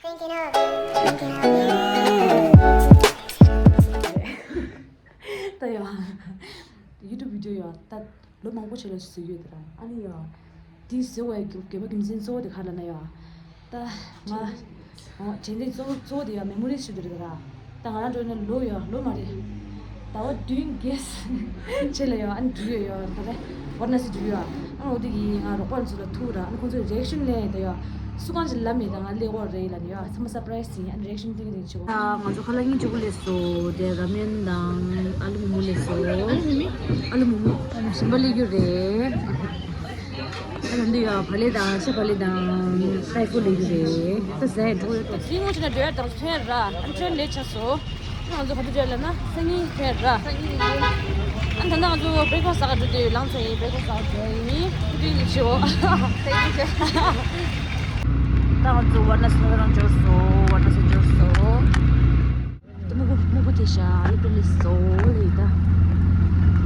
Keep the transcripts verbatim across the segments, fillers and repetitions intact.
ད་ཡ། YouTube video ཡ་ད་ལོ་མང་པོ་བྱས་ལ་ཞིག་ཟེར་ཡོད་ད་ར། ཨ་ནི་ཡ། དེ་ཟེར་བའི་དགེ་བ་རྒྱུ་མཚན་གཙོ་བོ་དེ་ག་རེ་ལབ་ན་ཡ། ད་ང་། ཨོ་དྲན་རྟེན་གཙོ་བོ་གཙོ་བོ་དེ་ཡ་མེ་མོ་རི་ཞིག་དེ་རེད་ད་ར། ད་ང་རང་འགྲོ་ན་ལོ་ཡ་ལོ་མ་རེད། ཟླ་བ་བདུན་བརྒྱད་ཕྱེད་ལ་ཡ་ཨ་ནི་འགྲིག་ཡོད་ཡ་ད་རེད། ཝཱ་ར་ཎ་སི་འགྲིག་ཡོད་ཡ། ཨ་འོ་དེ་གི་ང་རོགས་པ་ཚོ་ལ་ཐུག་ར། ཨ་ནི་ཁོང་ཚོས་རི་ཨེག་ཤན་ལེན་ད་ཡ། སུ་གང་ཅིག་ལབ་མེད་ད་ང་ལེ་གོ་རེད་ལ་ཡ། ཚང་མ་སར་པ་རའི་སི་ཡིན། ཨ་ནི་རི་ཨེག་ཤན་ཏིང་ཏིང་བྱེད་གོ། ང་ཚོ་ཁ་ལག་གཉིས་གཅིག་པུ་ལས་སོ། དེ་ར་མེན་དང་ཨ་ལུ་མོ་མོ་ལས་སོ། ཨ་ལུ་མོ་མོ་ཞིམ་པ་ལས་རྒྱུ་རེད། ཨ་ནི་འདི་ཡ་བག་ལེབ་དང་ཤ་བག་ལེབ་དང་ཏའི་ཧྥུ་ལས་རྒྱུ་རེད། ད་ཟས་འགྲོ་ཡོད་དོ། ཚིག་ངོ་ཆེ་ན་འགྲོ་ཡ་དང་ཐོན་ར། ཨ་ནི་ཐོན་ལས་ཆ་སོ། ང་ཚོ་ག་དུས་བྱས་ལབ་ན་སང་ཉིན་ཐོན་ར། ཨ་ད་ནང་ང་ཚོ་བྷེ་རེག་ཕ་སི་ཟ་ག་འགྲོ་དུས་ལངས་ཚར་ཡིན། བྷེ་རེག་ཕ་སི་ཟ་ག་འགྲོ་ཡིན། ཐུགས་རྗེ་ཆེ་ཆེའོ། Thank you. ད་ང་ཚོ་ཝཱ་ར་ཎ་སི་ལ་རང་འབྱོར་སོང་། ཝཱ་ར་ཎ་སི་འབྱོར་སོང་། ད་སྨུག་པོ་སྨུག་པོ་དེ་ཤ་ལེབ་ཏུ་ལེ་སོ་ལེ་ད།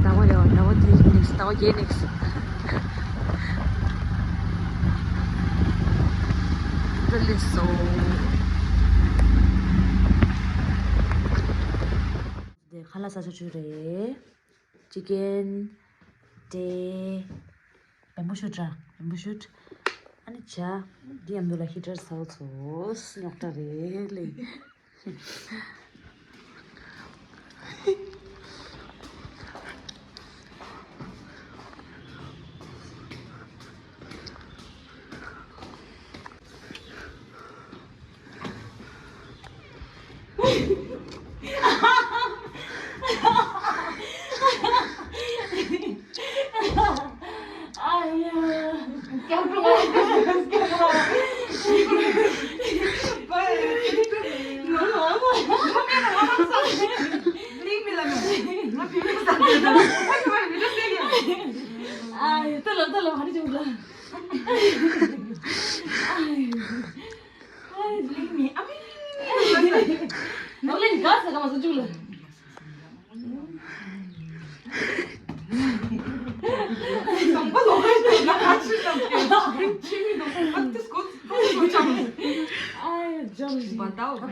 ཟླ་བ་རེ་བ་ཟླ་བ་དེ་ནེག་སི་ཟླ་བ་བརྒྱད་ནེག་སི། ལེ་སོ། དེ་ཁ་ལག་ཟ་ཆོག་ཆོག་རེད། ཅི་ཀན། ཏེ། བེམ་བུ་ཤུཊ་ར། བེམ་བུ་ཤུཊ། ཨ་ནི་ཇ། འདི་ཡང་འདུག་ལ་ཧི་ཊར་ཟ་བ་ཚོ། རྙོག་དྲ་རེད་ལེ།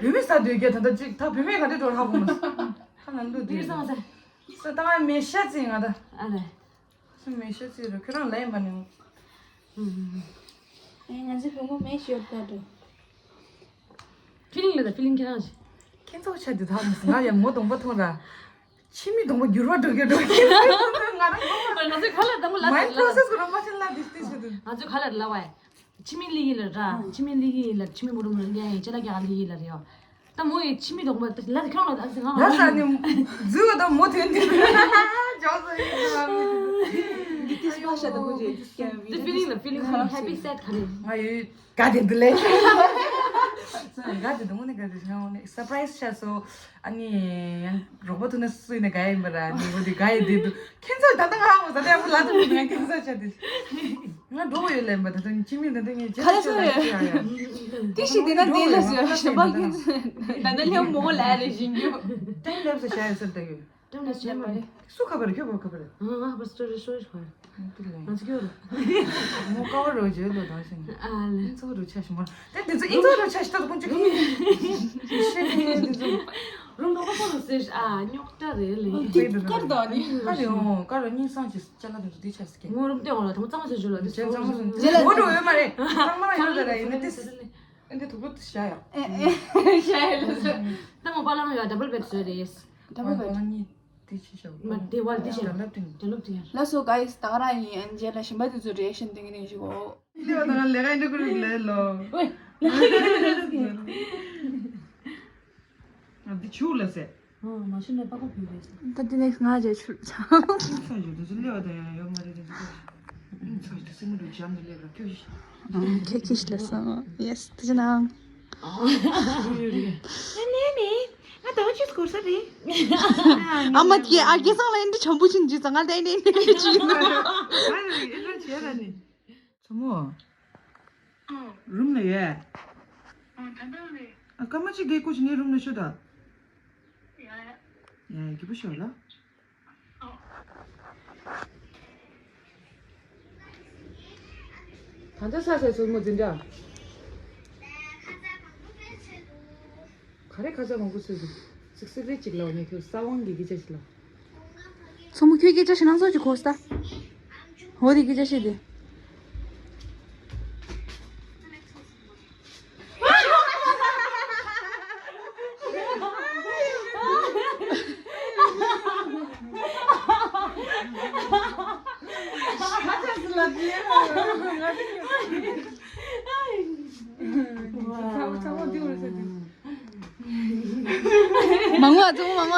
བུད་མེད་ཟ་འདོད་ཀྱི་ད་ལྟ་ཅིག་ད་བུད་མེད་ག་འདྲ་འགྲོ་ཧ་གོ་མ་སོང་། ཁ་ན་ལུ་དེ་ས་ད་ང་མེ་ཤ་ཙི་ང་ད། ཨ་ལེ། སུ་མེ་ཤ་ཙི་རུ་ཁྱོད་རང་ལ་ཡིན་པ་ནི། ཨེ་ང་ཚོ་བུ་མོ་མེ་ཤོར་ད་འགྲོ། ཕི་ལིང་ལ་ད་ཕི་ལིང་ཁྱེད་རང་ཞིག་ཁྱེད་ཚོ་ཆ་དུ་ཐག་མི་སྲིད། ང་ཡང་མོ་གདོང་པ་མཐོང་ར། ཕྱི་མི་གདོང་པ་འགྱུར་བ་འགྲོ་གི་འགྲོ་གི་ང་རང་ང་ཚོའི་ཁ་ལ་དང་པོ་ལ་མའིན་པོ་རོ་སེ་སི་གི་རང་མ་ཤེས་ལ་དིས་དིས་ཞུ་དུ། ང་ཚོའི་ཁ་ལ་ལ་བ་ཡ། ཕྱི་མི་ལི་ཡི་ལ་ར། ཕྱི་མི་ལི་ཡི་ལ་ཕྱི་མི་མུ་རུ་མུ་རུ་ཉན་ཡི་ཅ་ལ་རྒྱ་ག་ལི་ཡི་ལ་རེ་ཡོ། ད་མོ་ཡི་ཕྱི་མི་གདོང་པ་ལ་ཁྱོད་ལ་ཨ་ཟི་ང་ལ་ས་ནི་འཛུལ་བ་དང་མོ་དོན་དེ་ཇོ་ས་ཡི་ལ་མི་དིས་མ་ཤ་དང་པོ་རེད། དེ་ཕི་ལིང་ལ་ཕི་ལིང་ཧེ་པི་སེད་ག་རེ། ང་ཡོད། ག་དེ་འདི་ལས། ག་དེ་འདི་མོ་ནི་ག་དེ་ང་ནི་སར་པ་རའི་སི་ཆགས་སོ། ཨ་ནི་ཡང་རོགས་པ་ཐུག་ན་སུ་ཡིན་ན་ག་ཡིན་པ་ར་ནི་མོ་དེ་ག་ཡི་དེ་འདུག་ཁྱེད་ཚོ་ད་ལྟ་ང་ཧ་གོ་ས་དེ་ཡང་ལ་དུ་ང་ཁྱེད་ཚོ་ཆ་དེ། ང་འགྲོ་བ་ཡོད་ལན་པ་ད་ལྟ་ཁྱིམ་མི་ད་ལྟ་ངས་ཁ་ལ་སོ་ཡ། ཏི་ཤི་དེ་ན་དེ་ལ་སོ་ཞབས་པ་ཁྱེད་ཚོ་ད་ལྟ་ལྷན་མོ་ལ་རེ་བཞིན་རྒྱུ། ཏན་ལེབ་སོ་ཤ་ཡ་སོ་ད་ཡོད། ཏན་ལེབ་སོ་ཤ་ཡ། སུ་ཁ་པར་ཁྱོད་པར་ཁ་པར། ང་ང་པར་སི་ཊོ་རི་སི་ཊོ་རེ་ཇི་ཁ། ང་ཚོ་ཁྱོད་ར། མོ་ཀ་བ་རོ་ཇོ་ལོ་དང་ཞིང་། ཨ་ལེ། ཨིན་ཚོ་རུ་ཆ་ཞིང་མ། དེ་དེ་ཚོ་ཨིན་ཚོ་རུ་ཆ་ཞིང་ད་དུ་ཀུན་ཅིག་ཤེས་ནི་དེ་ཚོ། རུམ་ལོག་པ་ལ་ཟེར་ཨ་རྙོག་དྲ་རེད་ལེ། དེ་ཀར་དང་ནི། ཀ་རེ་ཡོང་ཀ་རེ་སྙིང་སང་ཅི་ཅ་ལ་དེ་ཚོ་དེ་ཆ་སི་ཀེ། ངོ་རུམ་དེ་འོང་ལ་དང་གཙང་མ་ཟེར་ཞུ་ལ་དེ་ཆ་གཙང་མ་ཟེར། ངོ་རུ་ཡོད་མ་རེད་གཙང་མ་ར་ཡོད་ད་ར་ཡིན་ན་དེ། ཨེ་འདི་དུག་ལོག་དེ་བྱ་ཡ། ཨེ་ཨེ་བྱ་ཡ་ལ་ཟེར། ད་མོ་པ་ལང་ཡ་ཌབ་བལ་བེད་བཟོས་རེད། ཌབ་བལ་བེད། ང་གཉིས་དེ་ཆི་ཤོག་མ་དེ་བལ་དེ་ཤོག་ཌབ་ལབ་ཏིང་། ཌབ་ལབ་ཏིང་ཡ། ལགས་སོ་གྷའི་སི། ད་ག་རང་ཡིན། ཨན་ཇེ་ལ་ཞིམ་པ་དེ་ཚོ་རེ་ཤན་ཏིང་ནི་ཞིག་གོ། ལེ་བ་ད་ང་ལེ་ག་འདྲ་ཀུ་རིག་ལེ་ལོ། ཨོའི། ང་འདི་ཆུ་ལ་ཟེར། ཨོ་མ་ཤི་ན་པ་ཀོ་བུ་རེད། ད་དེ་ནེག་སི་ང་ཇེ་ཆུ་ཆ། ས་ཇོ་དེ་ཚོ་ལེ་བ་ད་ཡ་ཡོད་མ་རེད་དེ་ཚོ། ས་ཇོ་དེ་སེ་མ་རུ་ཇམ་ནི་ལེ་བ་ཀྱོ་ཤི། ཁྱེད་ཁྱེད་ལ་སོང་། ཡེ་སི་དེ་ཅི་ནང་། ཨ་ནེ་ནེ། ང་ད་ཅི་སྐོར་ས་རེད། ཨ་མ་དེ་ཨ་རྒྱལ་སང་ལ་ཨེ་འདྲ་བྱམས་པོ་ཕྱིན་ཅི་ཙང་ང་ལ་ཨེ་འདྲ་ཨེ་འདྲ་ཅི་ཡིན་ན། ཨ་རེ་ཨེ་འདྲ་བྱས་ར་ནི། ཚ་མོ། རུམ་ལ་ཡོད། ཨ་སྐར་མ་གཅིག་གི་སྐུ་ཅི་ངའི་རུམ་ལ་ཤོད་ད། ཡ་ཡ་སྐྱིད་པོ་ཤོད་ལ། ད་ལྟ་ས་ས་སོར་མོ་འཛིན་གྲྭ། ད་རེས་ཁ་ཤས་མང་པོ་ཚོས་ཀྱི་ཚིག་ཚིག་རེ་གཅིག་ལབ་ནས་ཁྱོད་ས་དབང་གི་སྐད་ཆ་ཞིག་ལབ། མཚོ་མོ་ཁྱོད་སྐད་ཆ་ཞིག་གནང་སོགས་ཀྱི་གོ་ས། འོ་དེ་སྐད་ཆ་བཤད་དེ། མང་བ་ཚོ་མང་བ།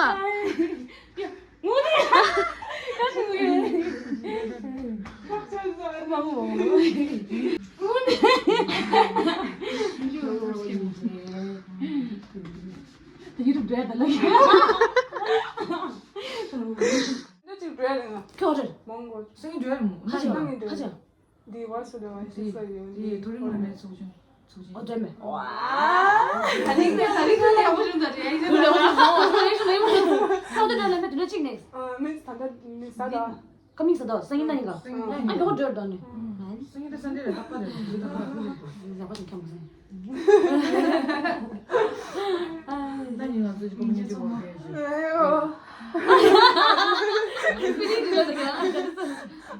ཡུ་ཊུབ་འགྲོ་ཡ་ད་ལ། འདི་ཅིག་འགྲོ་ཡ་རེད་ང་། ཁྱོད་རེད། མང་གོ། སེང་འགྲོ་ཡ་རེད་མོ། ཁ་ཆེ་ཁ་ཆེ། འདི་བར་སུ་ལ་བ་ཤི་ས་ཡོད། འདི་མཐོ་རིམ་སློབ་མའི་ཚོགས་ཆུང་། ཚོགས་ཆུང་། ཨོ་འདྲ་མེད། ད་རིང་ནས་ད་རིང་ནས་ཡག་པོ་བྱུང་ད་རེད། ཨ་ཡིན་ད་རེད། ཨོ་ད་འདྲ་ལ་མེད་དུ་ན་གཅིག་ནས། ཨ་མིན་ད་ད་མི་ས་ད། ཀ་མིང་ས་ད་སང་ཉིན་ད་ཡིན་ག་ཨ་མགྱོགས་པོ་འགྲོ་ད་ནི། སང་ཉིན་ད་སང་ཉིན་རེད་ལྷག་པ་རེད། ལྷག་པ་ཞིག་འཁྱམ་སོང་། ད་ཉིན་ང་ཚོ་ཅིག་གོམ་ཉིན་ཅིག་གོ་རེད།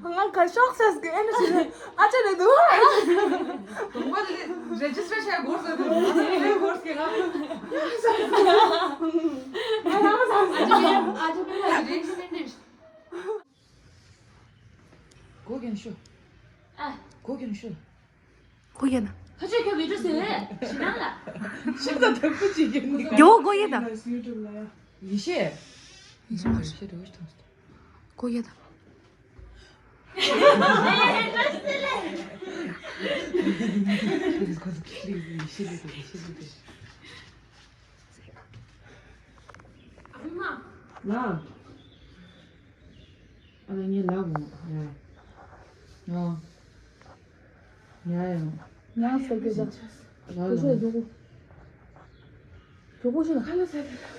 ང་ག་ཤོག་ཤེས་ཀྱི་ཨེ་ནི་ཞིག་ཨ་ཅག་རེད་འདུག་གོམ་པ་དེ་རེ་ཇི་སི་ཊི་རེ་ཤན་དགོས་ཟེར་འདུག་དེ་དགོས་ཀྱི་ང་ཨ་ཅག་ཨ་ཅག་ཨ་ཅག་རེ་ཇི་སི་ཊི་རེ་ཤན། གོ་གན་ཤོ། ཨ། གོ་གན་ཤོ། གོ་གན་ན། ཁ་ཆོས་ཁྱོད་བི་ཌིའོ་ཟེར། ཞི་ནང་ལ། ཤིབ་དང་དོད་པོ་ཅིག་གིན་འདི། གོ་གོ་ཡེ་ད། ཡེ་ཤེས། ཡེ་ཤེས་མ་ཤེས་རེ་བ་ཐོང་། གོ་ཡེ་ད། ཁོ་ཁོ་ཁི་ལི་ཡེ་ཤེས་ལི་ཡེ་ཤེས་ལི། ཨ་ཕི་མ། ལ། ཨ་ལ་ངའི་ལ་བོ། ཡ། ཡ། ཡ་ཡ། ཡང་ཟེར་གི་ད། ལ་ལ། མགྱོགས་པོ་ཤོད་ལ། མགྱོགས་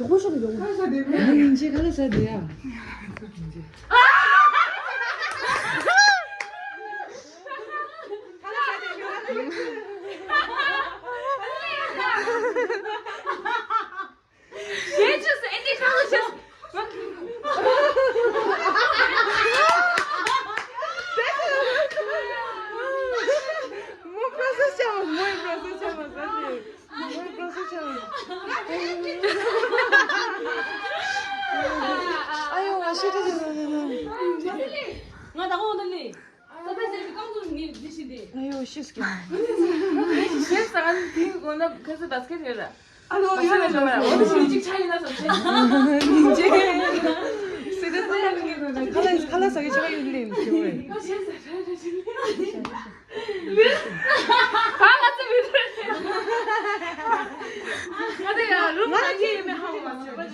པོ་ཤོད་ལ། མགྱོགས་པོ་ཤོད་ལ་མགྱོགས་པོ། ཁ་ལ་ས་དེ་མེད། ཡིན་ཅི་ཁ་ལ་ས་དེ་ཡ། ཞེས་བྱས་སུ་ཨེ་འདྲའི་ཁ་ལོ་བྱས། མོ་པྲོ་སེ་སི་བྱ་བ། མོའི་པྲོ་སེ་སི་བྱ་བ་ཟ་ཞེས། མོའི་པྲོ་སེ་སི་བྱ་བ། ཨ་ཡོ་ང་ཤི་ཏི་ཟེར་ཟེར་ཟེར། ང་ད་གོང་དུ་ལི། ས་ཕ་ཟེར་གི་རྐང་ཚུགས་ནི་འདི་བཞིན་ཏེ། ཨ་ཡོ་ཤི་སྐྱོ། ཞེས་ཟ་ང་དེའི་སྒོ་ན་ཁ་སི་བ་སི་ཀེ་ཊི་ཡོད་ར། ཨ་ལོ་ཡོད་ར་ཡོད་ར། འོ་དེ་ཅིག་ཆ་ཡིན་ན་སོ་ཆེ། ཉིན་རྗེས། སི་ཏི་སི་ཁ་ལ་ཁ་ལ་ཟ་གི་ཆ་ཡོད་ལེ་ཡོད་རེད། ཁ་ལ་ཟ་གི་ཆ་ཡོད་ལེ། ཁ་ལ་ཟ་གི་ཆ་ཡོད་ལེ། ང་དེ་ཡ་རུམ་ཁ་གི་ཡིན་མེད་ཧ་གོ་མ་སོང་།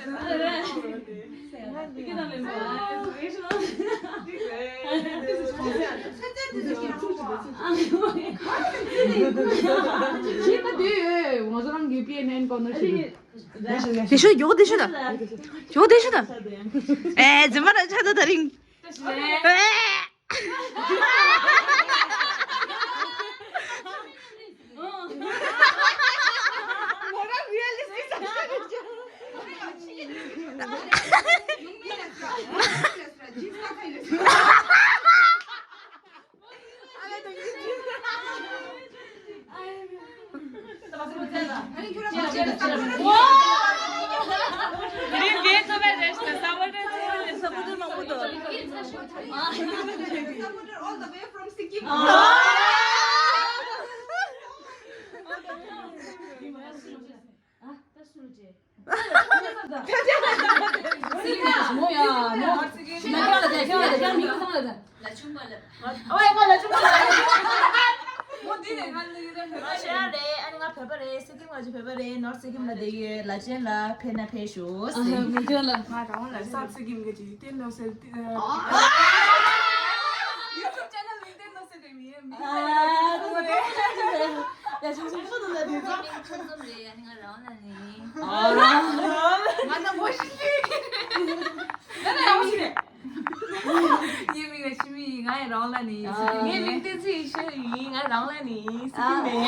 དེ་ཤོད་མགྱོགས་དེ་ཤོད་ད། མགྱོགས་དེ་ཤོད་ད། ཨེ་རྫུན་མ་ར་ཆ་ད་ད་རིང་། ཨེ། ལ་ཆུང་པ་ལ། ཨོ་ཨེ་ང་ལ་ཆུང་པ་ལ། ང་ཤེས་ར་རེད། ཨ་ནི་ང་བོད་པ་རེད། སི་ཀིམ་ང་ཅི་བོད་པ་རེད། ནོར་སི་ཀིམ་ལ་བསྡད་ཡོད། ལ་ཅན་ལ་ཕེབས་ན་ཕེབས་ཤོག་ཟེར། ང་རང་ལ་ས་སི་ཀིམ་གི་ཅི་ཏན་ནོ་སེ། ཡུ་ཊུབ་ཅེ་ནལ་ལ་ཏན་ནོ་སེ་རེད་མི་ཡ། མི་ཨ་ཁོ་རེད། ཡ་ཆུང་ཆུང་ཆུང་ལ་དེ་ཚོ། ཁྱོད་ཚོ་རེད། ཨ་ནི་ང་རང་ལ་ནི། ང་ད་མོ་ཤི་ཤི། ང་ད་ཡག་པོ་ཤི་རེད། ངའི་མིང་ལ་ཤི་མི་ཡིན། ང་ཡི་རང་ལ་ནི། ངའི་མིང་བསྟན་འཛིན་ཡེ་ཤེས་ཡིན། ང་རང་ལ་ནི་སི་ཀིམ་མེད།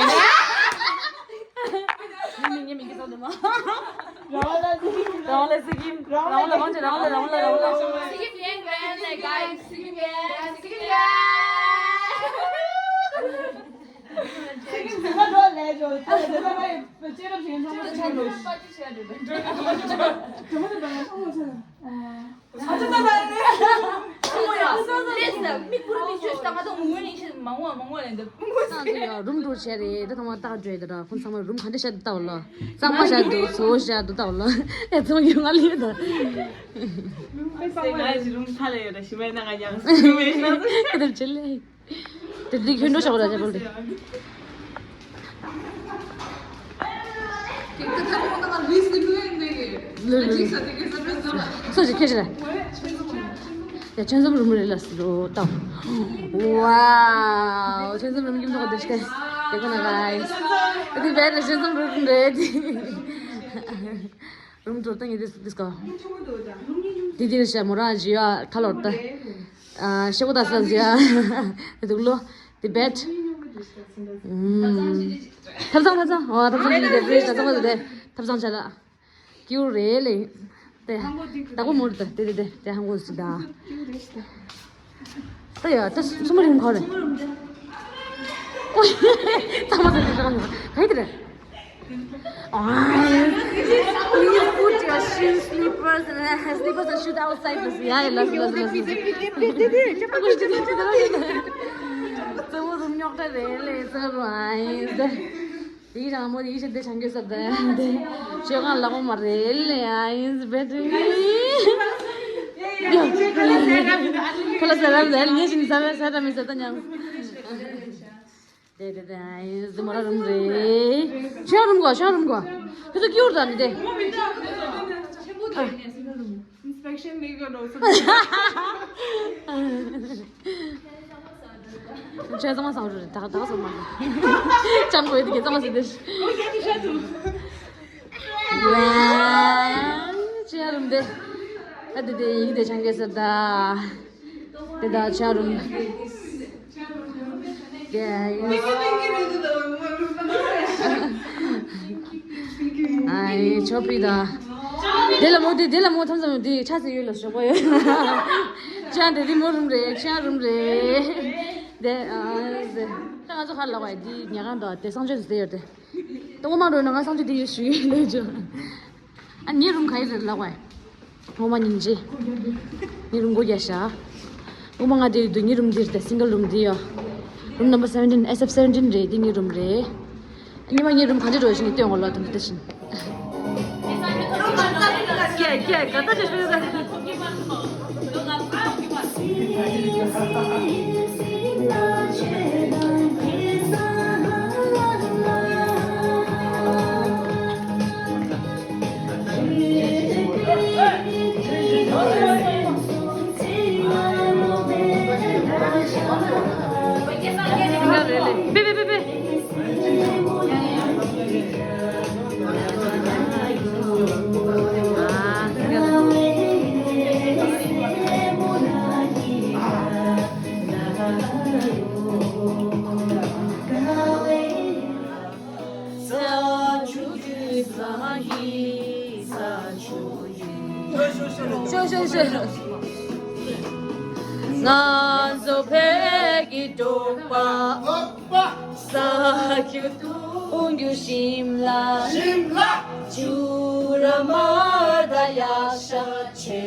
ངའི་མིང་ངའི་མིང་གི་ཚོགས་འདུ་མ། རང་ལ་སི་ཀིམ། རང་ལ་གང་ཅི། རང་ལ་རང་ལ་རང་ལ། སི་ཀིམ་ཡན་ག་ཡན་ལེ་ག་ཡན། སི་ཀིམ་ཡན། སི་ཀིམ་ཡན། སི་ཀིམ་ཟི་མ་འགྲོ་ལེ་འགྲོ། ད་ད་ད་ད་ཅེ་རབ་ཞིག་ཡིན་ཚང་མ་ཚང་མ་འགྲོ། ད་ད་ད་ད་ད། ཨ་ཅག་ད་ལ་རེད། ཨོ་ཡ། ལེས་ན་མི་ཀུར་མི་ཆོས་ད་ང་ད་ངུ་ནི་ཤི་མང་བ་མང་བ་ལེན་ད། ང་ཚོ་ཡ་རུམ་འགྲོ་བྱས་རེད། ད་ཐོག་མ་ཏག་བརྗོད་ད་ར། ཁོང་ཚང་མ་རུམ་ག་འདྲ་བཞག་འདུག་ལྟ་བ་ལ། གཙང་མ་བཞག་འདུག་བཟོ་བཞག་འདུག་ལྟ་བ་ལ། ཨེ་ཚོང་ཡོད་ང་ལི་ད། ང་ཡི་རུམ་ཁ་ལ་ཡོད་ད་ཞི་མའི་ནང་ང་ཡང་སུ་མེད་ན། ཁ་དར་ཆེ་ལེ། དེ་དེ་ཁྱོད་འགྲོ་ཆོག་ར་ཅེ་པོ་དེ། སོ་ཞིག་ཁྱེར་ཤི་ར། ཡ་ཆོས་འཛོམས་རུམ་རེད་ལ་སི་རོ་ཏང་། ཝའོ། ཆོས་འཛོམས་རུམ་ཀྱི་མདོག་དེ་ཤི་དེ་ཁོ་ན་ག་ཨེ། དེ་བས་ལ་ཆོས་འཛོམས་རུམ་རེད་དེ། རུམ་དུ་ཏང་ཡིན་དེ་དེ་སྐོ། དེ་དེ་ཤ་མོ་ར་ཇི་ཡ་ཁ་ལོར་ཏ། ཨ་ཤེ་གོ་ད་ས་ཟི་ཡ། དེ་དུག་ལོ། དེ་བེད། ཐབ་ཚང་། ཐབ་ཚང་། ཨོ་ཐབ་ཚང་ཞིག་དེ་བེད་ཐབ་ཚང་དེ་ཐབ་ཚང་ཆ་ལ། ཀྱུ་རེ་ལེ། དེ། ད་གོ་མོར་ད་དེ་དེ་དེ་དེ་ཧང་གོ་སི་ད། ད་ཡ་ད་སུ་མ་རིང་གོ་རེ། ཨོ་ཡ། ད་མ་ད་དེ་ད་ག་ཡི་དེ་རེད། Please put your shoe slippers and uh, slippers and shoes outside this. Yeah, yeah, let's, let's, let's, let's. ཙོ་བོ་རུམ་ཉོག་ད་རེད་ལེ་ཙོ་རུ་ཨིན། དེ་རང་མོ་དེ་ཞིག་དེ་ཆང་གི་ས་དེ་དེ་ཆོས་གང་ལ་གོ་མ་རེད་ལེ་ཨིན་བེ་ཏི། ཁ་ལ་ས་ར་ར་ཉེ་ཞིང་ས་བེ་ས་ར་མི་ས་ད་ཉང་། དེ་དེ་དེ་ཨེ་ཟི་མོ་ར་རུམ་རེད། ཤང་རུམ་གོ་ཤང་རུམ་གོ་ཁྱོད་ཚོ་ཀྱི་འུར་དང་མི་དེ། Inspection legal also. ཁྱོད་ཚང་མ་བཟང་རུ་རེད། ད་ད་བཟང་མ་རེད། ཅང་གོ་ཡོད་དེ་གེ་ཚང་མ་ཟེར་དེ། ཤང་རུམ་དེ། ཨ་དེ་དེ་ཡིག་དེ་ཆང་གེ་ཟེར་ད། དེ་ད་ཆ་རུམ། དེ་ཨའི་ཆོ་པི་ད། དེ་ལ་མོ་དེ་དེ་ལ་མོ་ཐམ་ཚམ་དེ་ཆ་ཚེ་ཡོད་ལ་ཞོག་པ་ཡོད། ཆ་དེ་དེ་མོ་རུམ་རེད། ཆ་རུམ་རེད། དེ་ཨ་ཟེ། ད་ང་ཚོ་ཧ་ལ་བ་དེ་ཉ་གང་ད་དེ་སང་ཆོས་ཟེ་ཡོད་དེ། ཏོ་མ་འགྲོ་ན་ང་སང་ཆོས་དེ་ཡོད་ཞུ་ཡོད་ལོས་ཇོ། ཨ་ནི་རུམ་ག་ཡི་རེད་ལབ་བས། ངོ་མ་སྙིང་རྗེ། ངའི་རུམ་སྒོ་རྒྱག་ཤག་ངོ་མ་ང་དེ་ཡོད་དུས་ངའི་རུམ་འདི་རེད་དེ་སིང་གལ་རུམ་འདི་ཡོད། རུམ་ནམ་བར་སེ་བེན་ཊིན། ཨེས་ཨེཕ་སེ་བེན་ཊིན་རེད། འདི་ངའི་རུམ་རེད། ཉི་མ་ངའི་རུམ་གང་ཅི་འགྲོ་བཞིན་སྟོན་གོ་ལོ་དུམ་དུ་བཞིན། ཀྱེ་ཀྱེ་ག་ད་ཅི་ཤོད་ད། ཤོ་ཤོ་ཤོ། ང་ཚོ་བོད་ཀྱི་འབྲོག་པ། ས་རྒྱུ་གཏོང་རྒྱུ་ཞིམ་ལ། ཞིམ་ལ། ཆུ་ར་མ་ད་ཡག་ཤ་ཆེ།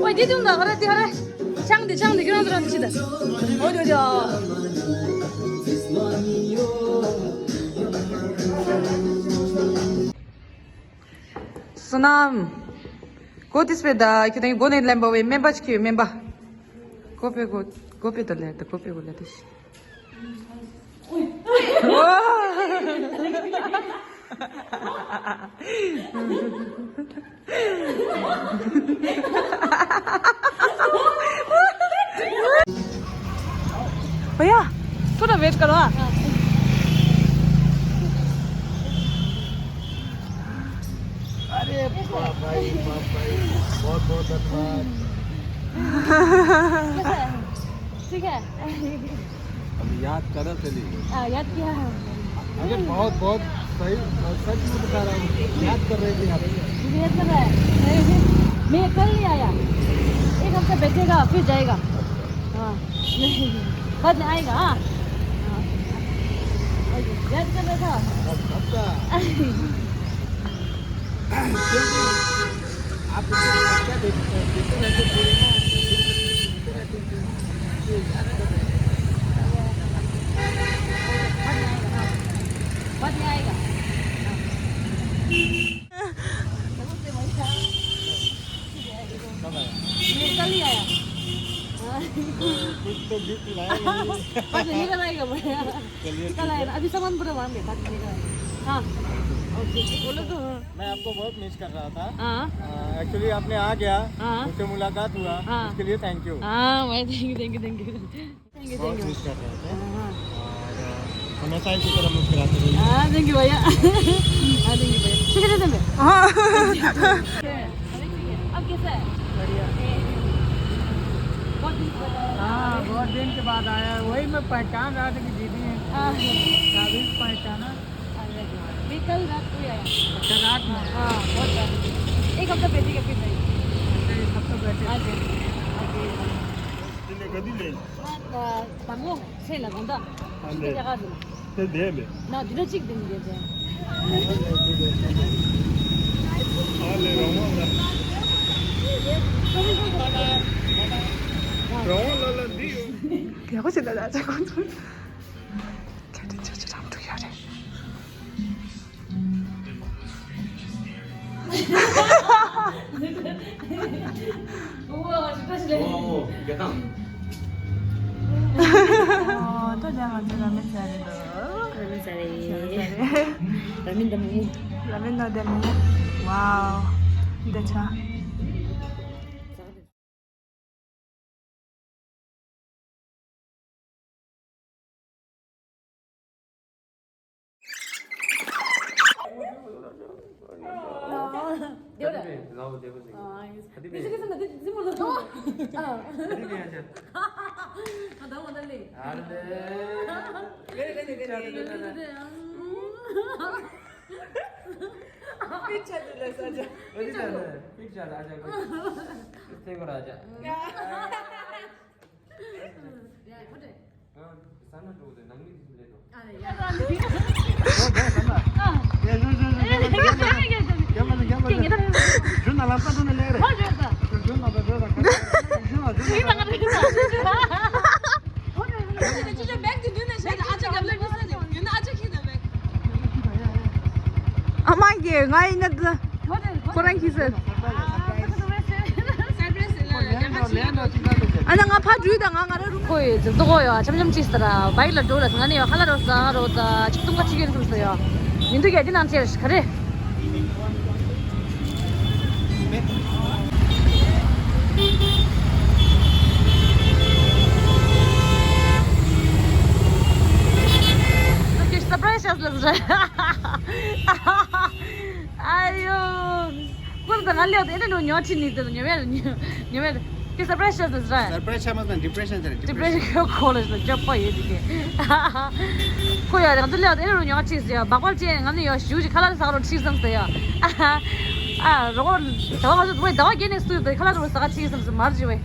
ཨོ་དེ་དུང་ད་ག་རེ་དེ་ག་རེ། ཆང་དེ་ཆང་དེ་ཁྱོད་རང་ཚོ་རང་དེ་ཤི་ད། ཨོ་དེ་དེ་ཨ། བསོད་ནམས། གོ་ཏིས་པེ་ད་ཁྱོད་དང་གོ་ནས་ལེན་པ་བའི་སྨན་པ་ཅིག་ཁྱོད་སྨན་པ། གོ་པེ་གོ་གོ་པེ་ད་ལེ་ད་གོ་པེ་གོ་ལེ་ད་ཤི། भैया, थोड़ा वेट करो। हाँ। अरे बाप भाई, बाप भाई, बहुत बहुत धन्यवाद। ठीक है। अब याद करो चलिए। हाँ, याद किया है। अरे बहुत बहुत सही, सच में बता रहा हूँ, याद कर रहे थे आप। मुझे याद कर रहा है। मैं कल नहीं आया, एक हफ्ता बैठेगा फिर जाएगा। हाँ। बाद में आएगा। हाँ। हाँ। याद कर रहा था। पक्का। आप क्या देखते रहते थे? कुछ तो गिफ्ट लाया ही नहीं। अभी सामान पूरा वहाँ में, बाकी लेकर आएंगे। हाँ। ओके, बोलो तो। मैं आपको बहुत मिस कर रहा था। हाँ। एक्चुअली आपने आ गया, हाँ। मुझसे मुलाकात हुआ, हाँ। उसके लिए थैंक यू। हाँ भाई, thank you, thank you, thank you. Thank you, बहुत थैंक यू। मिस कर रहे थे। हाँ। और हमेशा इसी तरह मुस्कुराते रहिए। हाँ, थैंक यू भैया। हाँ, थैंक यू भैया। शुक्रिया तुम्हें। हाँ। अब कैसा है? बढ़िया। बहुत दिन के बाद आया। हाँ, बहुत दिन के बाद आया। वही मैं पहचान रहा था कि दीदी हैं। हाँ। काबिल पहचाना। अरे, मैं कल रात को ही आया। अच्छा, रात में? हाँ, बहुत रात में। एक हफ्ता बैठेगा फिर जाएंगे। अच्छा, एक हफ्ता बैठे। हाँ जी। हाँ जी। दिल्ली कभी ले? हाँ, अ, तंगो, से लगन दा। हाँ, ले। जगह दे। ते दे ले। ना, दिल्ली चिक दिन दे दे। हाँ, ले, रहो ना। रहो, ला, ला, दियो। क्या कुछ लगा था कौन? ཁྱེད་ཀྱི་ཆུ་ཆུ་རང་འགྲོ་ཡ་རེད། ཨོ། ད་ལྟ་ང་ཚོ་ར་མེན་ཟ་རེད་འདུག་ར་མེན་ཟ་རེད། ར་མེན་ཟ་རེད། ར་མེན་དང་མོག་མོག་ར་མེན་དང་ལྡན་མོག་མོག་ཝའོ། འདི་ཆ། पिक्चर ले साजा। पिक्चर ले, पिक्चर आजा। तेरे को राजा। हाँ, साना तो उधर नंगली ले लो। ཨ་མ་གིས་ང་ཡིན་ན་ཁོ་རང་གིས་ཟེར། ཨ་ན་ང་ཕ་འགྲུལ་དང་ང་ང་རང་རུ་ཁོ་ཡི་ཟེར་དུ་གོ་ཡོ་ཆམ་ཆམ་ཅིག་ཟེར་བའི་ལ་འགྲོ་ལ་ང་ནི་ཡོ་ཁ་ལ་རོ་ས་རོ་ད་ཆིག་སྟོང་ཁ་ཆིག་ཡོད་ཟེར་ཡོ། མི་འདུག་ཡ་འདི་ནང་ཆེར་ག་རེ། སར་པ་རའི་ཛི་ལབ་ར། ཨ་ཡོ། ཁོ་ད་ང་ལེའོ་དེ་ནས་ཉོ་ཆི་ནི་དེ་ཉོ་བས་ཉོ་བས། ཁྱེད་སར་པ་རའི་ཛི་ཆགས་འདུག་ཟེར། སར་པ་རའི་ཛི་ཆགས་མ་སོང་། ཌི་པི་རེ་ཤན་ཟེར། ཌི་པི་རེ་ཤན། ཌི་པི་རེ་ཤན་ཁོ་ལ་ཟེར་ཅོ་པོ་ཡོད་དེ་གི། ཁོ་ཡ་རང་ཚོ་ལ་དེ་རུ་ཉོ་ཆི་ཟེར་ཡ་སྦག་སྦག་ཅན་ང་ནི་ཡ་ཞུ་ཅི་ཁ་ལག་ཟ་རོ་ཆི་བསམ་ཟེར་ཡ། ཨ་རོ་ཟླ་བ་ང་ཚོ་བོད་ཟླ་བ་བརྒྱད་ནས་སུ་ཡོད་ཁ་ལག་རོ་ཟ་ཆི་བསམ་ཟེར་མར་ཅི་བས།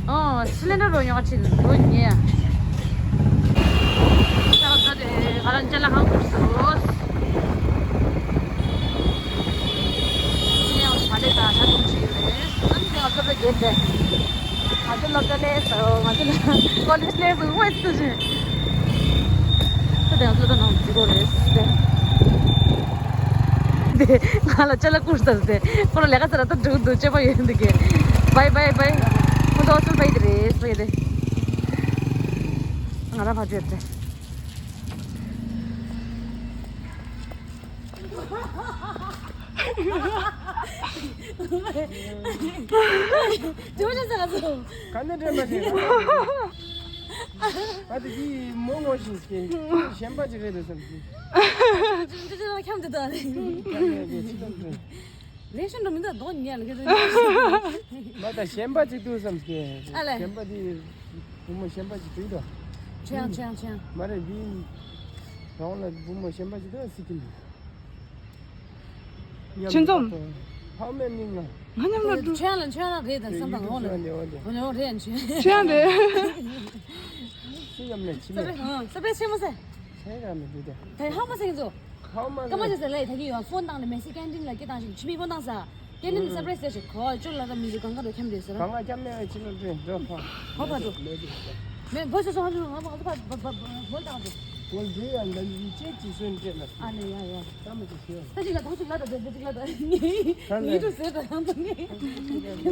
ཨོ་སི་ལེན་ཌར་རོ་ཉོ་ཆི་ཟེར་ཉེ་ཡ། ང་རང་ཅ་ལག་ཧང་ཁུར་སོ། ང་ཚོ་སློབ་གྲྭ་བརྒྱད་དེ། ང་ཚོ་སློབ་གྲྭ་སླེབས་སོང་། ང་ཚོ་ཀོ་ལེཇ་སླེབས་སོང་། ཝེ་སི་ཏུ་ཞིག་ད་དེ་ང་ཚོ་སློབ་གྲྭ་ནང་འཛུལ་དགོས་རེད་ཟེར། དེ་ང་ལ་ཅ་ལག་བསྐུར་ཚར་ཏེ་ཁོ་རང་ལས་ཀ་ཚར་ལ་ད་འགྲོ་གི་འདུག་སྤྱོད་པ་ཡོད་འདུག་གི། བའི་བའི་བའི། ཁོ་ཚོ་ཧོ་སི་ཊེལ་བའི་དེ་རེད་ཟེར་གི་དེ། ང་རང་ཕར་བྲོས་ཏེ། ཅོ་ཅོ་ཟ་ག་ཚོ། ག་ནས་དྲན་པ་ཞིག་ཨ་དེ་གི་མོ་ངོ་ཤེས་ཀྱི་གཞན་པ་ཅིག་རེད་འདུག་བསམ་གི། ཅོ་ཅོ་ཁྱམས་དེ་དང་ནི། ལས་ཤོན་འགྲོ་མི་འདུག་རྡོག་ཉལ་གི་རེད། མ་ད་གཞན་པ་ཅིག་འདུག་བསམ་གི། ཨ་ལས། གཞན་པ་དེ་བུ་མོ་གཞན་པ་ཅིག་འདུག་ད། ཆོས་ཡང་ཆོས་ཡང་ཆོས་ཡང་། མ་རེད་འདི། རང་ལ་བུ་མོ་གཞན་པ་ཅིག་འདུག་སྲིད་ཀྱི་འདུག་ཆོས་འཛོམས། ཕ་མའི་མིང་ལ། ང་མཉམ་ལ་འགྲོ། ཆོས་ལ་ཆོས་ལ་རེད་དང་བསམ་དང་ངོ་ལ། ཡོ་རེད་ཆོས། ཆོས་རེད། སི་ཡམ་ལ་ཆི་མེད། སི་པེ་སི་མོ་སེ། ཆེ་ར་མི་འདུག་དེ། དེ་ཧ་མ་སེང་ཚོ། ཧ་མ་སེང་། ཀ་མ་ཅི་ཟེར་ལེ་ད་གི་ཡོ་ཕོན་བཏང་ལེ་མེ་སི་ཀན་ཏིན་ལ་སྐད་བཏང་ཞིག་ཕྱི་མི་ཕོན་བཏང་ས། ཀན་ཏིན་སི་པེ་སི་ཟེར་ཞིག་གོ་ཅོ་ལ་ར་མི་ལི་གང་ག་རུ་ཁྱམ་རེད་ཟེར། གང་ག་ཁྱམ་མེད་ཕྱི་ལ་འགྲོ་འགྲོ་ཕ། ཧོ་ཕ་འགྲོ། མེ་འགྲོ་ཟེར། མེ་འགྲོ་ཟེར་སོང་ཧ་འགྲོ་ཧ་མ་ཧ་ཕ་བོལ་བཏང་འགྲོ། བོལ་འགྲོ་ཡ་ལ་ཡི་ཅེ་ཅི་སོན་ཅེ་ལ། ཨ་ནི་ཡ་ཡ། ཀ་མ་ཅི་ཤེས། ད་ཅིག་ལ་ད་ཅིག་ལ་ད་ད་ཅིག་ལ་ད། ཧ་ལས། ཡིད་དུ་ཟེར་ད་ཡང་ད་ནི། ཁྱེད་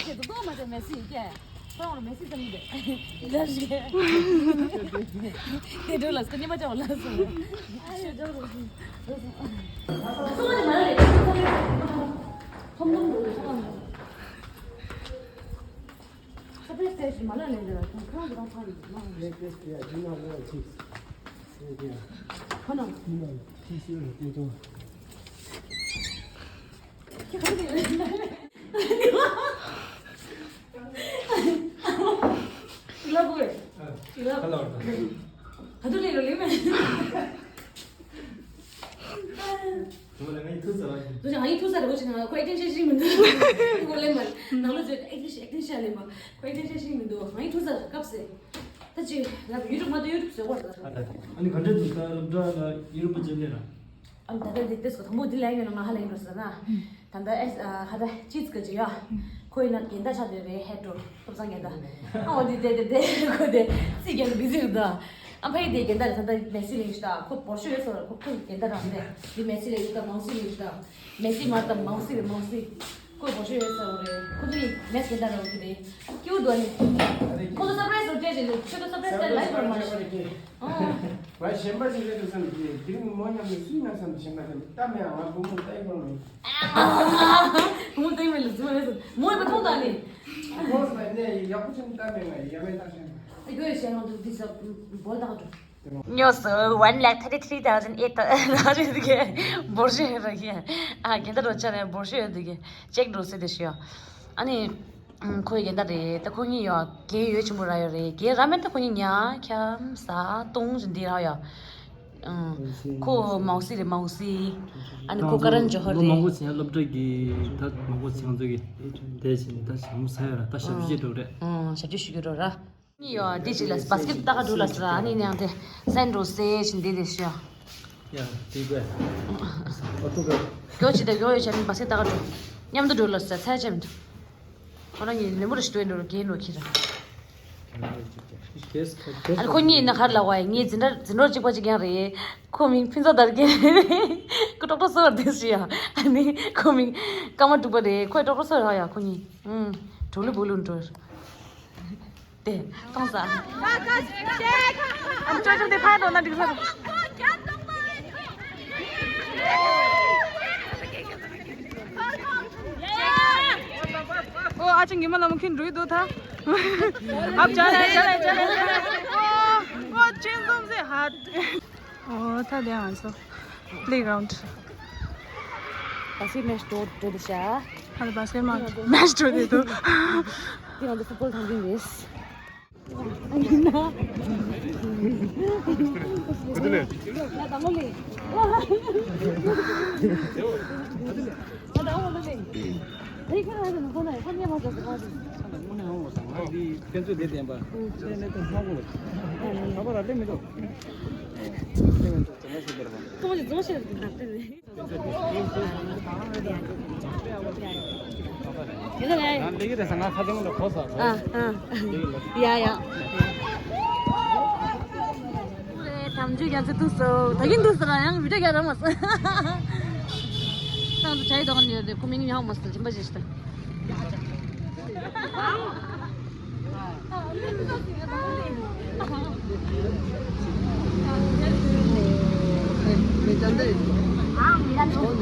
ཚོ་ལྟོགས་མ་བྱས་མེ་སི་ཡིན་ཀྱེ། ཁོ་རང་ལ་མེ་སི་ཙམ་ཡིན་པས། ལབ་ཞིག་དེ་འགྲོ་ལ་སྐུ་ཉི་མ་ཅག་ལ་སོང་། ཨ་ཡོད་ཅག་ལ་སོང་། ཁོང་ནི་མ་རེད། ཁོང་ནི་ཁོང་ནི། ཁ་པར་སྟེར་ཞིག་མ་ལ་ལེན་འདི་ལ་ཁོང་ཁོང་གི་རང་ཕ་ཡིན་མ། ཁོ་ན། ཁྱེད་ག་རེ་ལབ་དགོས། ལབ། ཧ་ལ་བར་ད། ག་དུས་ལས་རོ་ལས་མེད། དུ་ལ་ངའི་ཐུག་ས་ར། དུ་ཅང་ངའི་ཐུག་ས་ར་གོ་ཅི་ན་ཁོ་ཨེག་ཊིང་བྱེད་ཤེས་མི་འདུག་ཁོ་ལས་མ་ནང་ལོ་ཅི་ཨེག་ཊིང་ཨེག་ཊིང་བྱེད་ལས་མ་ཁོ་ཨེག་ཊིང་བྱེད་ཤེས་མི་འདུག་ངའི་ཐུག་ས་ར་སྐབས་སེ། ད་ཅི་ལབ་ཡུ་ཊུབ་མ་གཏོགས་ཡུ་ཊུབ་བཟོས་གོ་ར། ཨ་ད་ཨ་ནི་ག་འདྲ་འདུག་ད་སློབ་གྲྭ་ལ་ཡུ་རོབ་པ་ཅན་ལས་ར། ཨ་ནི་ད་ལྟ་འདི་ཏེ་སོ་དང་པོ་འདི་ལ་ཡོད་ན་ང་ཧ་ལས་ཡིན་འགྲོ་ཟེར་ན། ད་ལྟ་ཨེ་ཧ་ད་ཅིས་ག་ཅི་ཡ། ཁོ་ཡིན་ན་རྒན་ད་ཆ་དེ་རེད་ཧེ་ཏྲོ་ཐོབ་ཚང་རྒན་ད། ཨ་འོ་འདི་དེ་དེ་དེ་ཁོ་དེ་སི་རྒན་ད་བི་ཟི་རེད་ད། ཨ་ཕ་ཡི་དེ་རྒན་ད་རེད་ད་ད་མེ་སི་ལེ་ཡིན་ཤི་ད་ཁོ་བོར་ཤོ་ཡོད་སོ་ར་ཁོ་ཁོ་རྒན་ད་རང་དེ་འདི་མེ་སི་ལེ་ཡིན་ད་མང་སི་ལེ་ཡིན་ད། མེ་སི་མར་ད་མང་སི་རེད་མང་སི། ཁོ་བོར་ཤོ་ཡོད་སོ་རེད་ཁོ་ཚོ་ཡི་མེ་སི་རྒན་ད་རང་གི་རེད། སྐྱིད་པོ་འདུག་ཨ་ནི། ཁོ་ཚོ་སར་པ་རའི་སི་རེད་ཅེས་ལེ་ཁྱོད་ཚོ་སར་པ་རའི་སི་ལེ་ལ་ཡིན་པར་མ་ཤེས། ཨོ། ང་གཞན་པ་ཞིག་རེད་འདུག་བསམ་གྱི་དེ་རིང་མོ་མཉམ་དུ་སུའི་ང་བསམ་གཞན་པ་དེ་ལྟ་མེད་ང་བུ་མོ་ལྟ་ཡི་པོ་མེད། བུ་མོ་ལྟ་ཡི་མེད་ལ་རྫུན་མ་རེད་སོང་མོ་ཡིན་པ་མཐོང་དང་ནི། ཁོང་ཚོ་ནས་ཡག་པོ་ཅན་ལྟ་མེད་ང་ཡ་མེད་ལྟ་ཤེས། ཨ་ཁྱོད་གཞན་ལ་འདུག་འདི་ས་བོལ་དང་འགྲོ། ཉོ་སོ་one lakh thirty three thousand eight hundred གི་འབོར་ཤོ་ཡོད་ར་གི་ཨ་རྒན་ད་རོ་ཆ་ནས་འབོར་ཤོ་ཡོད་འདུག་གི་ཅེག་འགྲོ་སེ་དེ་ཤོ་ཨ་ནི། ཁོའི་རྒན་ད་རེད་ད་ཁོ་གཉིས་ཡོད་རྒན་ཡོད་ཆེན་པོ་ར་ཡོད་རེད་རྒན་ར་མེད་ད་ཁོ་གཉིས་ཉ་ཁྱམ་ས་སྟོང་ཞིག་འདི་ར་ཡོད། ཁོ་མའོ་སི་རེད་མའོ་སི། ཨ་ནི་ཁོ་ཀ་རན་ཇོ་ཧར་རེད། མང་པོ་ཚན་སློབ་གྲྭ་གི་ད་མང་པོ་ཚན་ཚོ་གི་དེ་བཞིན་ད་ཞྭ་མོ་ས་ཡ་ར་ད་ཞབས་ཞུ་བྱེད་འགྲོ་རེད། ཞབས་ཞུ་ཞུ་གི་འགྲོ་ར། གཉིས་ཡོད་དེ་ཅིག་ལ་བ་སི་ཀེཊ་ལྟ་ག་འགྲོ་ལ་ས་ཨ་ནི་ནང་དེ་སན་འགྲོ་སེ་ཞིག་འདི་དེ་ཤོ། ཡ་དེ་དགོས། ཨོ་ཐུག་ག་གྱོ་ཅི་ད་གྱོ་ཡོད་ཆ་ནི་བ་སི་ཀེཊ་ལྟ་ག་འགྲོ། མཉམ་དུ་འགྲོ་ལ་ས་ཚ་ཅམ་དུ། ཁོ་རང་གཉིས་ལེ་མོ་རེ་ཞིག་སྟོན་འགྲོ་རྒན་འགྲོ་ཁྱེད་རང་། ཨ་ནི་ཁོ་གཉིས་ཡིན་ན་གར་ལ་བ་ཡི་ངའི་འཛིན་གྲྭ་འཛིན་གྲོགས་གཅིག་པ་གཅིག་རྐྱང་རེད། ཁོ་མིང་ཕུན་ཚོགས་དར་རྒྱས། ཁོ་ཏོག་ཏོག་སོ་ར་དེ་སུ་ཡ། ཨ་ནི་ཁོ་མིང་ཀ་མ་དྲུག་པ་རེད་ཁོ་ཏོག་ཏོག་སོ་ར་ཡ་ཁོ་གཉིས། ཨུམ། གྲོགས་ལུ་བུ་ལུ་འགྲོ། དེ་གཏོང་ས། ཨམ་ཅོ་ཅོ་དེ་ཕན་འགྲོ་ན་འགྲིག་ས་རེད། ཨོ་ཨ་ཅག་ཉི་མ་ལ་མོ་ཁྱེད་འགྲོ་ཡི་འདུག་ད། ཨ་ཅག་ལ་ཅག་ལ་ཅག་ལ་ཅག་ལ། ཨོ་ཨོ་ཅིན་ཙུམ་ཟེ་ཧ། ཨོ་ད་དེ་ང་ཚོ་པླེ་གྷ་རའུན་ཌི། བ་སི་ཀེཊ་མེ་ཆི་འགྲོ་འགྲོ་འདུག་ཤག་ཧ་ལ་བ་སི་ཀེཊ་མ་མེ་ཆི་འགྲོ་འདུག་དེ་ང་ཚོ་ཕུཊ་བོལ་ཐང་ཆེན་རེད། ཡིན་ན། ང་དང་པོ་ལས། ང་དང་པོ་ལས། ཨེ་ཁྱོད་རང་ཚོ་ནང་ཁོ་ན་ཡང་ཁོ་ཉལ་མ་ཟ་ཟ་ག་ཟེར། དངོས་གནས་ཧང་ལོ་ས་ང་འདི་ཁྱོད་ཚོས་དེ་བསྟན་པ། ཁྱོད་ནས་ཏོ་སྔ་པོ་ལ། ཁ་པར་ལ་སླེབས་མི་འདུག་སླེབས་མི་འདུག་ཅང་ལ་ཞིག་བར་བ། ཏོ་ཅི་ཙོ་ཤེར་གི་ནང་དེ་ནས། ཡ་ཡ། དམ་ཆོས་རྒྱ་མཚོ་ཐུག་སོང་། ད་གིན་ཐུག་སོང་ན་ཡང་བི་ཌིའོ་རྒྱག་རག་མ་སོང་། ཏང་དུ་བྱ་ཡི་དོགས་ནི་ཡོད་དེ་ཁོ་མིང་ཡང་མ་སོང་སྦྱིན་པ་ཞིག་ཤི་ད། हाँ, मेरा दोस्त।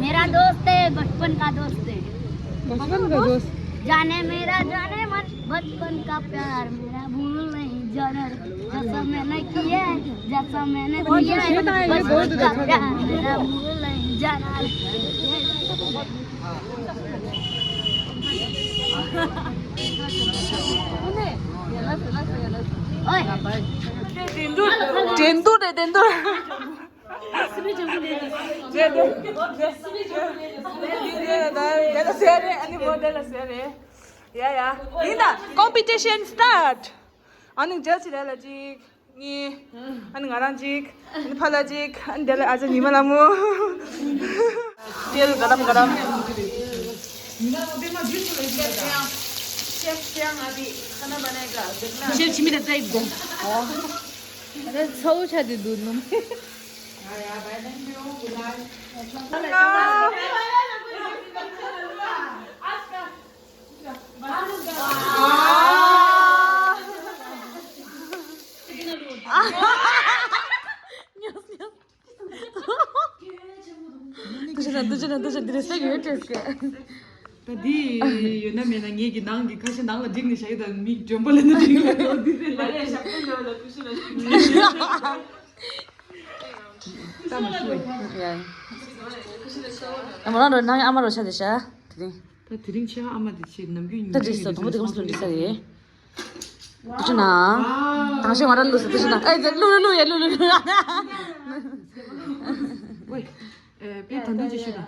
मेरा दोस्त है, बचपन का दोस्त है। बचपन का दोस्त। जाने मेरा, जाने मन, बचपन का प्यार मेरा भूल नहीं जाना रे। जैसा मैंने किया है, जैसा मैंने किया है, बचपन का प्यार मेरा भूल नहीं जाना रे। འགྲན་བསྡུར་རེད། འགྲན་བསྡུར། འགྲན་བསྡུར་རེད། འགྲན་བསྡུར་རེད། ཨ་ནི་མོ་དེ་ལ་ཟེར་རེད། ཡ་ཡ། ཡིན་ད། Competition start. ཨ་ནི་རྒྱལ་སྤྱི་རེད་ལ་ཅིག་ངའི། ཨ་ནི་ང་རང་གཅིག་ཨ་ནི་ཕ་ལ་གཅིག་ཨ་ནི་དེ་ལ་ཨ་ཅག་ཉི་མ་ལ་མོ། དེ་ལ་ག་རམ་ག་རམ། शेफ, शेफ अभी खाना बनाएगा, देखना। शेफ छिमी रहता है एकदम। अरे, छौ छ दे दूध नम। ད་འདི་ཡོད་ཀྱི་སྐད། ད་འདི་ཡོད་ན་མེད་ན་ངེད་ཀྱི་ནང་གི་ཁ་ཤས་ནང་ལ་བསྒྲིགས་ནས་བཞག་ཡོད། ད་མིག་འཇོན་པོ་ལེན་ན་འགྲིག་ལ་འདི་རེད་ལ། ཨ་མ་རང་རོ་ནང་ཨ་མ་རོ་ཆ་དེ་ཤ། དེ་རིང་། ད་དེ་རིང་ཆེ་ཨ་མ་དེ་ཆེ་ནམ་རྒྱུན་ད་འགྲིག་སོ། དང་པོ་དེ་གམ་སོ་འགྲིག་ས་རེད། དུ་ཆུ་ན། དང་ཤོས་ང་རང་ལུས་སུ་དུ་ཆུ་ན། ཨེ་ལུ་ལུ་ལུ་ཡ་ལུ་ལུ་ལུ། ཝེ། ཨེ་པེ་ད་འདུ་ཅི་ཤུ་ན།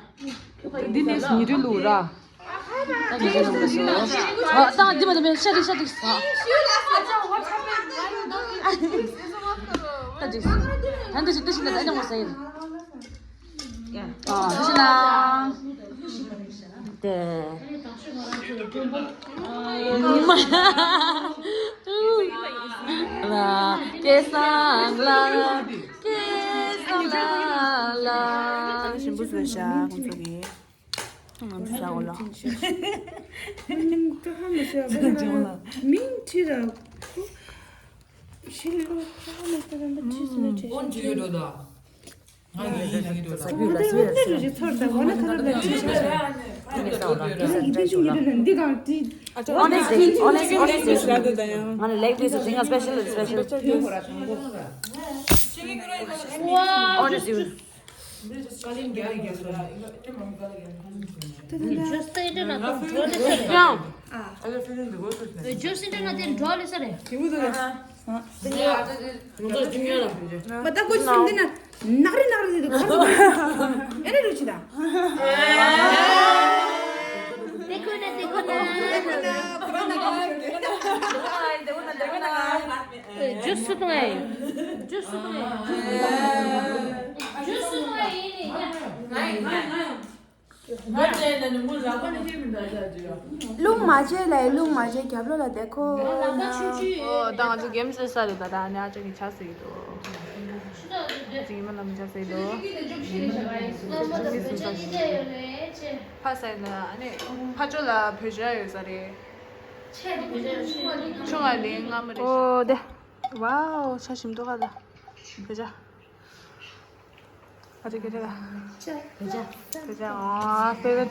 འདི་ནས་ཉི་རུ་ལུ་ར། ཨ་ད་འདི་མ་འདི་མ་ཤ་རི་ཤ་རི། ད་འདི་ཤི་ད་འདི་ཤི་ད་འདི་ཤི་ན་ད་འདི་མ་ཟེར། ཨ་འདི་ཤི་ན། དེ། ལ་སྐལ་བཟང་ལ་སྐལ་བཟང་ལ་ལ་ཞིམ་པོ་བཟོས་ཤག་ཁོང་ཚོ་གིས། ང་ཚོ་ཟ་འོ་ལ། མིང་ཁྲི་ར། ཤི་ལོ་ཁྲ་མ་ཁྲ་ར་ཁྲི་སི་ན་ཁྲི་ཤི་ཁྲི་ཤི། ང་ཡི་ཡི་ཡི་རོ་ད། ང་ཡི་ཡི་ཡི་རོ་ད། ཚོར་ད་ང་ན་ཁ་ར་ལ་ཁྲི་ཤི་ཤི། ཡི་ཡི་ཡི་རོ་ན་འདི་གང་ཏི། Honestly, honest, honest. ང་ལ་ལེག་པིས་ཏིང་ཨ་སི་པེ་ཤལ་སི་པེ་ཤལ། Honest you. Just say it in a control. Just say it in a control. ང་ཚོ་ཅི་ཉོ་ལ། མ་ད་ཀོ་ཅི་ཟིན་འདི་ན་ནག་རི་ནག་རི་འདི་གར་སོང་། ཨེ་རེ་རུ་ཆི་ད། དེ་ཁོ་ན་དེ་ཁོ་ན། ཇུས་སུ་གཏོང་ཨེ། ཇུས་སུ་གཏོང་ཨེ། ཇུས་སུ་གཏོང་ཨེ་ཡིན་ནི། རླུང་མ་བྱེད་ལ་རླུང་མ་བྱེད་རྒྱབ་ལོགས་ལ་བསྡད་ཁོ། ཨོ་ད་ང་ཚོ་གེམ་སི་ས་རེད། ད་ད་ནི་ཨ་ཅག་གི་ཆ་ཟིག་འདུག་ཅིག་ཡིན་མ་ལམ་ཆ་ཟིག་འདུག་ཕ་ས་ཡིན་ན་ཨ་ནི་ཕ་ཅོ་ལ་བོད་ཇ་ཡོད་ས་རེད། ཆུང་ང་ལེ་ང་མ་རེད། ཨོ་དེ། ཝའོ་ཆ་ཞིམ་འདུག་ག་ད་བོད་ཇ། ཨ་ཅེ་ཁེ་ཏེ་ལ། བོད་ཇ། བོད་ཇ། ཨོ་ཕེ་ཝ་རེཊ།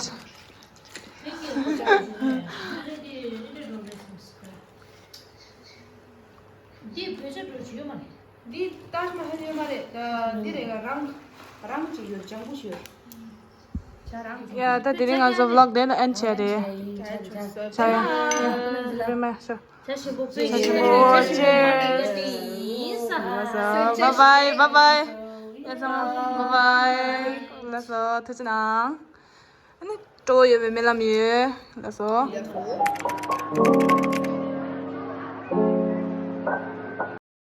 འདི་བོད་ཇ་འགྲོ་བྱེད་ཡོད་མ་རེད། འདི་ཏཱཇ་མ་ཧལ་ཡོད་མ་རེད། འདི་རེད། རང་རང་ཅིག་ཡོད། ལྗང་གུ་ཞིག་ཡོད། ཡ་ད་དེ་རིང་ང་ཚོ་vlog དེ་ནས་end བྱས་རེད། ཆ་ཡ། ཡ། བེ་མ་ཤོ། བྱ་ཞིམ་པོ། བྱ་ཞིམ་པོ། Cheers. Bye bye, bye bye. ལགས་སོ། bye bye. ལགས་སོ། ཐུགས་རྗེ་གནང་། ཨ་ནི་སྤྲོ་བོ་ཡོད་པའི་སྨོན་ལམ་ཡོད། ལགས་སོ།